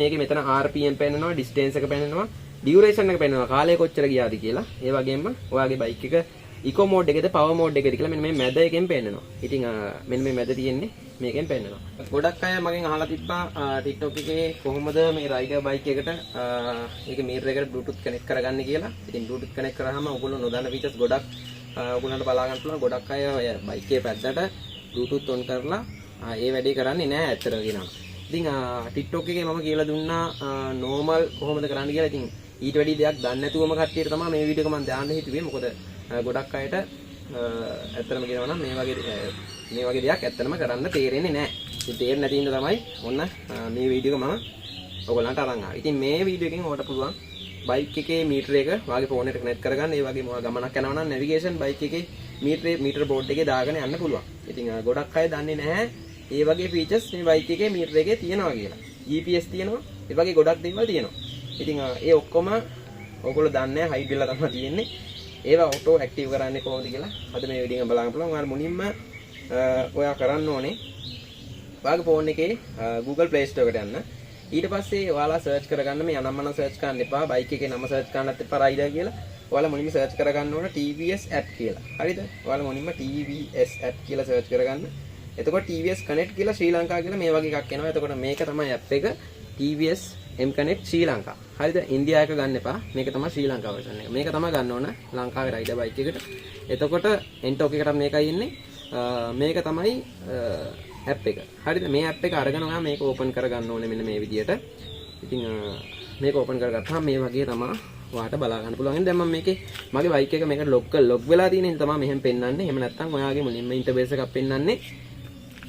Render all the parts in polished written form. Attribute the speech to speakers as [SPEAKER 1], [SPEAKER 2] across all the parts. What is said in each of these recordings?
[SPEAKER 1] මේකේ මෙතන RPM පෙන්නනවා, ඩිස්ටන්ස් එක පෙන්නනවා, ඩියුරේෂන් එක පෙන්නනවා, කාලය කොච්චර ගියාද කියලා. ඒ වගේම ඔයාගේ බයික් එක ඉකෝ මෝඩ් එකේද පවර් මෝඩ් එකේද කියලා මෙන්න මේ මැද එකෙන් පෙන්නනවා. ඉතින් මෙන්න මේ මැද තියෙන්නේ මේකෙන් පෙන්නනවා. ගොඩක් අය මගෙන් අහලා තිබ්බා TikTok එකේ කොහොමද මේ රයිඩර් බයික් එකට ඒකේ මීටර් එකට Bluetooth connect කරගන්නේ කියලා. ඉතින් Bluetooth connect කරාම ඔයගොල්ලෝ නොදන්න ෆීචර්ස් ගොඩක් ඔයගොල්ලන්ට බලා ගන්න පුළුවන්. ගොඩක් අය ඔය බයික් එකේ පැද්දට Bluetooth on කරලා ඒ වැඩේ කරන්නේ නෑ ඇත්තටම කියනවා. ඉතින් TikTok එකේ මම කියලා දුන්නා නෝමල් කොහොමද කරන්න කියලා. ඉතින් ඊට වැඩි දෙයක් දන්නේ නැතුවම කට්ටියට තමයි මේ වීඩියෝ එක මම දාන්න හිතුවේ. මොකද ගොඩක් අයට ඇත්තටම කියනවා නම් මේ වගේ දෙයක් ඇත්තටම කරන්න තේරෙන්නේ නැහැ. ඉතින් තේරෙන්නේ නැති හින්දා තමයි ඔන්න මේ වීඩියෝ එක මම ඔයගොල්ලන්ට අරන් ආවේ. ඉතින් මේ වීඩියෝ එකෙන් ඔයාලට පුළුවන් බයික් එකේ මීටර එක ඔයාගේ ෆෝන් එකට කනෙක්ට් කරගන්න. ඒ වගේම ඔයා ගමනක් යනවා නම් නැවිගේෂන් බයික් එකේ මීටර් බෝඩ් එකේ දාගෙන යන්න පුළුවන්. ඉතින් ගොඩක් අය දන්නේ නැහැ ඒ වගේ ෆීචර්ස් මේ බයික් එකේ මීටර එකේ තියෙනවා කියලා. GPS තියෙනවා. ඒ වගේ ගොඩක් දේවල් තියෙනවා. ඉතින් ඒ ඔක්කොම ඔයගොල්ලෝ දන්නේ නැහැ, හයිඩ් වෙලා තමයි තියෙන්නේ. ඒවා ඔටෝ ඇක්ටිව් කරන්නේ කොහොමද කියලා අද මේ වීඩියෝ එකෙන් බලන්න පුළුවන්. ඔයාලා මුලින්ම ඔයා කරන්න ඕනේ ඔයාගේ ෆෝන් එකේ Google Play Store එකට යන්න. ඊට පස්සේ ඔයාලා සර්ච් කරගන්න, මේ අනම්මනම් සර්ච් කරන්න එපා. බයික් එකේ නම සර්ච් කරන්නත් එපා රයිඩර් කියලා. ඔයාලා මුලින්ම සර්ච් කරගන්න ඕන TVS app කියලා. හරිද? ඔයාලා මුලින්ම TVS app කියලා සර්ච් කරගන්න. එතකොට TVS Connect කියලා ශ්‍රී ලංකා කියලා මේ වගේ එකක් එනවා. එතකොට මේක තමයි ඇප් එක, TVS M Connect ශ්‍රී ලංකා. හරිද? ඉන්දියා එක ගන්න එපා. මේක තමයි ශ්‍රී ලංකා වර්ෂන් එක. මේක තමයි ගන්න ඕන ලංකාවේ රයිඩර් බයික් එකට. එතකොට එන්ටෝක් එකට මේකයි එන්නේ. මේක තමයි ඇප් එක. හරිද? මේ ඇප් එක අරගෙන ඔයා මේක ඕපන් කරගන්න ඕනේ මෙන්න මේ විදියට. ඉතින් මේක ඕපන් කරගත්තාම මේ වගේ තමයි ඔයාට බලා ගන්න පුළුවන්. දැන් මම මේකේ මගේ බයික් එක මේකට ලොක් ලොග් වෙලා තියෙන හින්දා තමයි මෙහෙම පෙන්වන්නේ. එහෙම නැත්නම් ඔයාගේ මුලින්ම ඉන්ටර්ෆේස් එකක් පෙන්වන්නේ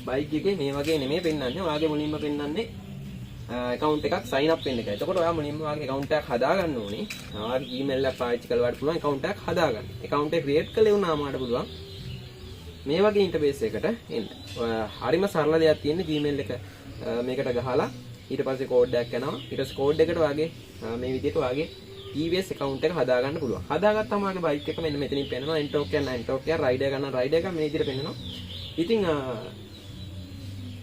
[SPEAKER 1] බයික් එකේ මේ වගේ නෙමෙයි පෙන්වන්නේ. ඔයාගේ මුලින්ම පෙන්වන්නේ ඇකවුන්ට් එකක් සයින් අප් වෙන්න එක. එතකොට ඔයා මුලින්ම ඔයාගේ ඇකවුන්ට් එකක් හදාගන්න ඕනේ. ඔයාගේ Gmail එක පාවිච්චි කරලා ඔයාලට පුළුවන් ඇකවුන්ට් එකක් හදාගන්න. ඇකවුන්ට් එක ක්‍රියේට් කළේ වුණාම ඔයාලට පුළුවන් මේ වගේ ඉන්ටර්ෆේස් එකකට එන්න. ඔයා හරිම සරල දෙයක් තියෙන්නේ. Gmail එක මේකට ගහලා ඊට පස්සේ කෝඩ් එකක් යනවා. ඊට පස්සේ කෝඩ් එකට ඔයාගේ මේ විදිහට ඔයාගේ TVS account එක හදාගන්න පුළුවන්. හදාගත්තාම ඔයාගේ බයික් එක මෙන්න මෙතනින් පෙන්නනවා. එන්ටෝක් එක නම් එන්ටෝක් එක, රයිඩර් එක නම් රයිඩර් එක මේ විදිහට පෙන්නනවා. ඉතින්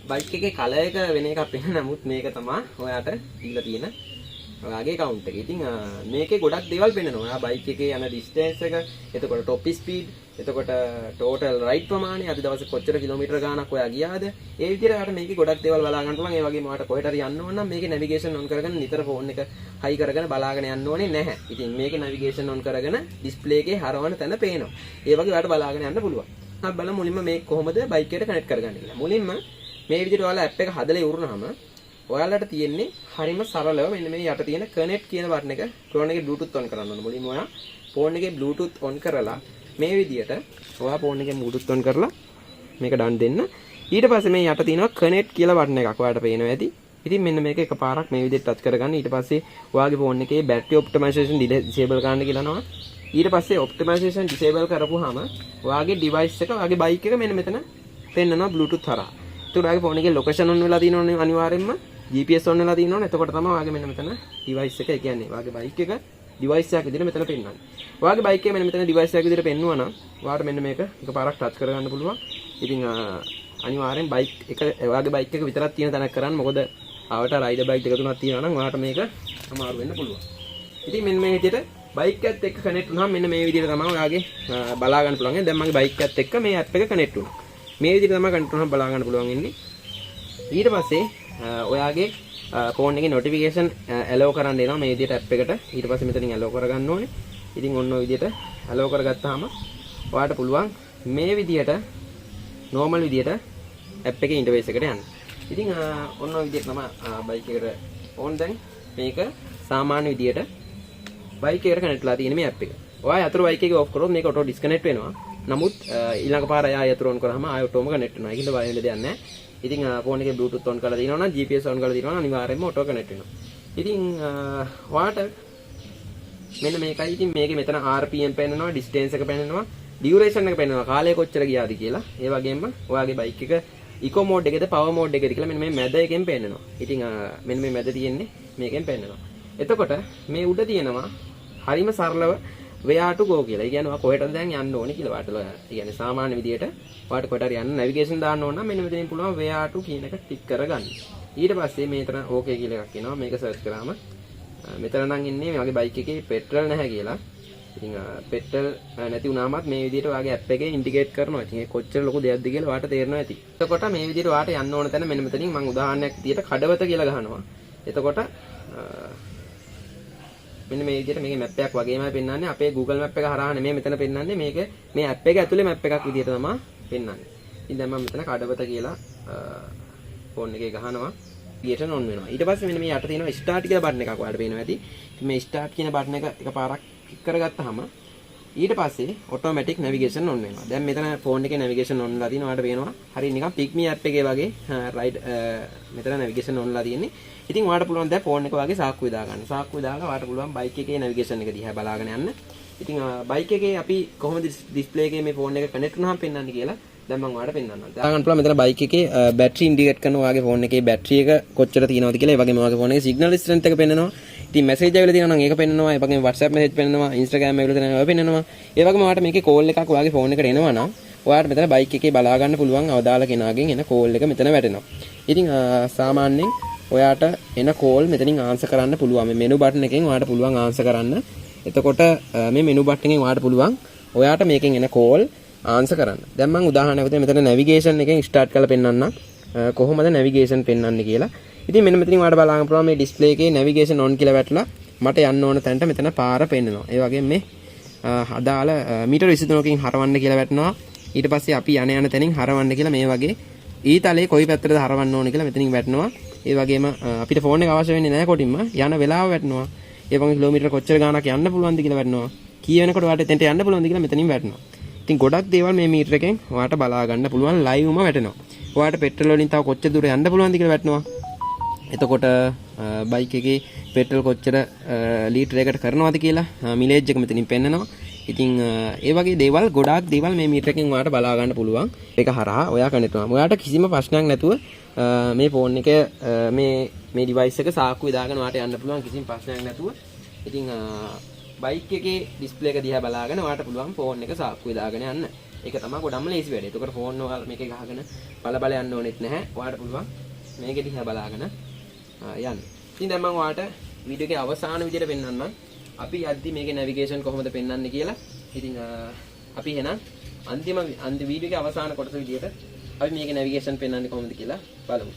[SPEAKER 1] බයික් එකේ කලර් එක වෙන එකක් පෙන්නන, නමුත් මේක තමයි ඔයාට දීලා තියෙන ඔයාගේ account එක. ඉතින් මේකේ ගොඩක් දේවල් පෙන්නනවා. ඔයා බයික් එකේ යන ඩිස්ටන්ස් එක, එතකොට টොප් ස්පීඩ්, එතකොට ටෝටල් රයිඩ් ප්‍රමාණය, අද දවසේ කොච්චර කිලෝමීටර් ගාණක් ඔයා ගියාද? ඒ විදිහට ඔයාට මේකේ ගොඩක් දේවල් බලා ගන්න පුළුවන්. ඒ වගේම ඔයාට කොහෙට හරි යන්න ඕන නම් මේකේ නැවිගේෂන් ඔන් කරගෙන නිතර ෆෝන් එක හයි කරගෙන බලාගෙන යන්න ඕනේ නැහැ. ඉතින් මේකේ නැවිගේෂන් ඔන් කරගෙන ඩිස්ප්ලේ එකේ හරවන තැන පේනවා. ඒ වගේ ඔයාට බලාගෙන යන්න පුළුවන්. අපි බලමු මුලින්ම මේක කොහොමද බයික් එකට කනෙක්ට් කරගන්නේ කියලා. මුලින්ම මේ විදිහට ඔයාලා ඇප් එක හදලා ඉවරනහම ඔයාලට තියෙන්නේ හරිම සරලව මෙන්න මේ යට තියෙන කනෙක්ට් කියන බටන් එක ෆෝන් එකේ Bluetooth on කරන්න ඕන. මුලින්ම ඔයා ෆෝන් එකේ Bluetooth on කරලා මේ විදිහට ඔයා ෆෝන් එකේ Bluetooth on කරලා මේක ඩන් දෙන්න. ඊට පස්සේ මේ යට තියෙනවා කනෙක්ට් කියලා බටන් එකක් ඔයාලට පේනවා ඇති. ඉතින් මෙන්න මේක එකපාරක් මේ විදිහට ටච් කරගන්න. ඊට පස්සේ ඔයාගේ ෆෝන් එකේ බැටරි ඔප්ටිමයිසේෂන් ඩිසේබල් කරන්න කියලා එනවා. ඊට පස්සේ ඔප්ටිමයිසේෂන් ඩිසේබල් කරපුවාම ඔයාගේ ඩිවයිස් එක, ඔයාගේ බයික් එක මෙන්න මෙතන පෙන්නනවා Bluetooth හරහා. එතකොට ඔයාගේ ෆෝන් එකේ ලොකේෂන් ඔන් වෙලා තියෙනවනේ, අනිවාර්යෙන්ම GPS on වෙලා තියෙනවනේ. එතකොට තමයි ඔයාගේ මෙන්න මෙතන ඩිවයිස් එක, ඒ කියන්නේ ඔයාගේ බයික් එක ඩිවයිස් එකක් විදිහට මෙතන පෙන්වන්නේ. ඔයාගේ බයික් එක මෙන්න මෙතන ඩිවයිස් එකක් විදිහට පෙන්නුවා නම් ඔයාට මෙන්න මේක එකපාරක් ටච් කරගන්න පුළුවන්. ඉතින් අනිවාර්යෙන් බයික් එක ඔයාගේ බයික් එක විතරක් තියෙන තැනක් කරන්න. මොකද ආවට රයිඩර් බයික් දෙක තුනක් තියෙනවා නම් ඔයාට මේක අමාරු වෙන්න පුළුවන්. ඉතින් මෙන්න මේ විදිහට බයික් එකත් එක්ක කනෙක්ට් වුණාම මෙන්න මේ විදිහට තමයි ඔයාගේ බලා ගන්න පුළුවන්. දැන් මගේ බයික් එකත් එක්ක මේ ඇප් එක කනෙක්ට් වුණා. මේ විදිහට තමයි කනෙක්ට් වුණාම බලා ගන්න පුළුවන් ඉන්නේ. ඊට පස්සේ ඔයාගේ ෆෝන් එකේ නොටිෆිකේෂන් ඇලෝ කරන්න එනවා මේ විදිහට ඇප් එකට. ඊට පස්සේ මෙතනින් ඇලෝ කරගන්න ඕනේ. ඉතින් ඔන්න ඔය විදිහට ඇලෝ කරගත්තාම ඔයාට පුළුවන් මේ විදිහට නෝමල් විදිහට ඇප් එකේ ඉන්ටර්ෆේස් එකට යන්න. ඉතින් ඔන්න ඔය විදිහට තමයි බයික් එකට ඕන්. දැන් මේක සාමාන්‍ය විදිහට බයික් එකට කනෙක්ට් වෙලා තියෙන මේ ඇප් එක. ඔයා යතුරු බයික් එකේ ඔෆ් කරොත් මේක ඔටෝ ඩිස්කනෙක්ට් වෙනවා. නමුත් ඊළඟ පාර ආය යතුරු ඔන් කරාම ආය ඔටෝම කනෙක්ට් වෙනවා. ඒකින්ද බය වෙන්න දෙයක් නැහැ. ඉතින් ෆෝන් එකේ Bluetooth on කරලා තියෙනවා නම්, GPS on කරලා තියෙනවා නම් අනිවාර්යයෙන්ම ඔටෝ කනෙක්ට් වෙනවා. ඉතින් ඔයාට මෙන්න මේකයි. ඉතින් මේකේ මෙතන RPM පෙන්නනවා, ඩිස්ටන්ස් එක පෙන්නනවා, ඩියුරේෂන් එක පෙන්නනවා, කාලය කොච්චර ගියාද කියලා. ඒ වගේම ඔයාගේ බයික් එක ඉකෝ මෝඩ් එකේද පවර් මෝඩ් එකේද කියලා මෙන්න මේ මැද එකෙන් පෙන්නනවා. ඉතින් මෙන්න මේ මැද තියෙන්නේ මේකෙන් පෙන්නනවා. එතකොට මේ උඩ තියෙනවා හරිම සරලව where to go කියලා. ඒ කියන්නේ ඔයා කොහෙටද දැන් යන්න ඕනේ කියලා ඔයාට. ඒ කියන්නේ සාමාන්‍ය විදියට ඔයාට කොහෙට හරි යන්න නැවිගේෂන් දාන්න ඕන නම් මෙන්න මෙතනින් පුළුවන් where to කියන එක ටික් කරගන්න. ඊට පස්සේ මෙතන ඕකේ කියලා එකක් එනවා. මේක සර්ච් කරාම මෙතන නම් එන්නේ මේ වගේ බයික් එකේ පෙට්‍රල් නැහැ කියලා. ඉතින් පෙට්‍රල් නැති වුණාමත් මේ විදිහට ඔයාගේ ඇප් එකේ ඉන්ඩිකේට් කරනවා. ඉතින් ඒක කොච්චර ලොකු දෙයක්ද කියලා ඔයාට තේරෙනවා ඇති. එතකොට මේ විදිහට ඔයාට යන්න ඕන තැන මෙන්න මෙතනින් මම උදාහරණයක් විදිහට කඩවත කියලා ගහනවා. එතකොට මෙන්න මේ විදිහට මේකේ මැප් එකක් වගේමයි පෙන්වන්නේ. අපේ Google Map එක හරහා නෙමෙයි මෙතන පෙන්වන්නේ. මේක මේ ඇප් එක ඇතුලේ මැප් එකක් විදිහට තමයි පෙන්වන්නේ. ඉතින් දැන් මම මෙතන කඩවත කියලා ෆෝන් එකේ ගහනවා. ගියට ඔන් වෙනවා. ඊට පස්සේ මෙන්න මේ යට තියෙනවා ස්ටාර්ට් කියලා බටන් එකක් ඔයාලට පේනවා ඇති. ඉතින් මේ ස්ටාර්ට් කියන බටන් එක එකපාරක් ක්ලික් කරගත්තාම ඊට පස්සේ ඔටෝමැටික් නැවිගේෂන් ඔන් වෙනවා. දැන් මෙතන ෆෝන් එකේ නැවිගේෂන් ඔන් වෙලා තියෙනවා. ඔයාලට පේනවා. හරි නිකන් පික් මී ඇප් එකේ වගේ රයිට් මෙතන නැවිගේෂන් ඔන් වෙලා තියෙන්නේ. ඉතින් ඔයාලට පුළුවන් දැන් ෆෝන් එක වගේ සාක්කුවේ දාගන්න. සාක්කුවේ දාලා ඔයාලට පුළුවන් බයික් එකේ නැවිගේෂන් එක දිහා බලාගෙන යන්න. ඉතින් බයික් එකේ අපි කොහොමද ඩිස්ප්ලේ එකේ මේ ෆෝන් එක කනෙක්ට් වුණාම පෙන්වන්නේ කියලා දැන් මම ඔයාලට පෙන්වන්නම්. දාගන්න පුළුවන් මෙතන බයික් එකේ බැටරි ඉන්ඩිකේට් කරන ඔයාගේ ෆෝන් එකේ බැටරි එක කොච්චර තියෙනවද කියලා. ඒ වගේම ඔයාගේ ෆෝන් එකේ සිග්නල් ස්ට්‍රෙන්ත් එක පෙන්වනවා. ඉතින් මැසේජ් ඇවිල්ලා තියෙනවා නම් ඒක පෙන්වනවා. ඒ වගේම WhatsApp message පෙන්වනවා. Instagram ඇවිල්ලා තියෙනවා ඒවා පෙන්වනවා. ඒ වගේම ඔයාලට මේකේ කෝල් එකක් ඔයාගේ ෆෝන් එකට එනවා නම් ඔයාලට මෙතන බයික් එකේ බලා ගන්න පුළුවන් අවදාළ කෙනාගෙන් එන කෝල් එක මෙතන වැටෙනවා. ඉතින් සාමාන්‍යයෙන් ඔයාට එන කෝල් මෙතනින් ආන්සර් කරන්න පුළුවන්. මේ මෙනු බටන් එකෙන් ඔයාට පුළුවන් ආන්සර් කරන්න. එතකොට මේ මෙනු බටන් එකෙන් ඔයාට පුළුවන් ඔයාට මේකෙන් එන කෝල් ආන්සර් කරන්න. දැන් මම උදාහරණයක් විදිහට මෙතන නැවිගේෂන් එකෙන් ස්ටාර්ට් කරලා පෙන්නන්නම්. කොහොමද නැවිගේෂන් පෙන්වන්නේ කියලා. ඉතින් මෙන්න මෙතනින් ඔයාලට බලන්න පුළුවන් මේ ඩිස්ප්ලේ එකේ නැවිගේෂන් ඔන් කියලා වැටලා මට යන්න ඕන තැනට මෙතන පාර පෙන්නනවා. ඒ වගේම මේ අදාළ මීටර 23කින් හරවන්න කියලා වැටෙනවා. ඊට පස්සේ අපි යන යන තැනින් හරවන්න කියලා මේ වගේ ඊතලේ කොයි පැත්තටද හරවන්න ඕන කියලා මෙතනින් වැටෙනවා. ඒ වගේම අපිට ෆෝන් එක අවශ්‍ය වෙන්නේ නැහැ කොටින්ම යන වෙලාව වැටෙනවා. ඒ වගේම කිලෝමීටර කොච්චර ගාණක් යන්න පුළුවන්ද කියලා වැටෙනවා. කී වෙනකොට ඔයාලට එතෙන්ට යන්න පුළුවන්ද කියලා මෙතනින් වැටෙනවා. ඉතින් ගොඩක් දේවල් මේ මීටර එකෙන් ඔයාලට බලා ගන්න පුළුවන් ලයිව්ම වැටෙනවා. ඔයාලට පෙට්‍රල් වලින් තව කොච්චර දුර යන්න පුළුවන්ද කියලා වැටෙනවා. එතකොට බයික් එකේ පෙට්‍රල් කොච්චර ලීටර් එකකට කරනවද කියලා මිලේජ් එක මෙතනින් පෙන්නනවා. ඉතින් ඒ වගේ දේවල් ගොඩාක් දේවල් මේ මීටර එකෙන් ඔයාලට බලා ගන්න පුළුවන්. ඒක හරහා ඔයා කනෙක්ට් වෙනවා. ඔයාට කිසිම ප්‍රශ්නයක් නැතුව මේ ෆෝන් එක මේ මේ ඩිවයිස් එක සාක්කුවේ දාගෙන ඔයාට යන්න පුළුවන් කිසිම ප්‍රශ්නයක් නැතුව. ඉතින් බයික් එකේ ඩිස්ප්ලේ එක දිහා බලාගෙන ඔයාට පුළුවන් ෆෝන් එක සාක්කුවේ දාගෙන යන්න. ඒක තමයි ගොඩක්ම ලේසි වැඩේ. එතකොට ෆෝන් ඔයාලා මේකේ ගහගෙන බල බල යන්න ඕනෙත් නැහැ. ඔයාට පුළුවන් මේකේ දිහා බලාගෙන යන්න. ඉතින් දැන් මම ඔයාලට වීඩියෝ එකේ අවසාන විදියට පෙන්වන්නම්. අපි යද්දි මේකේ නැවිගේෂන් කොහොමද පෙන්වන්නේ කියලා. ඉතින් අපි එහෙනම් අන්තිම අන්තිම වීඩියෝ එකේ අවසාන කොටස විදියට අපි මේකේ නැවිගේෂන් පෙන්වන්නේ කොහොමද කියලා බලමු.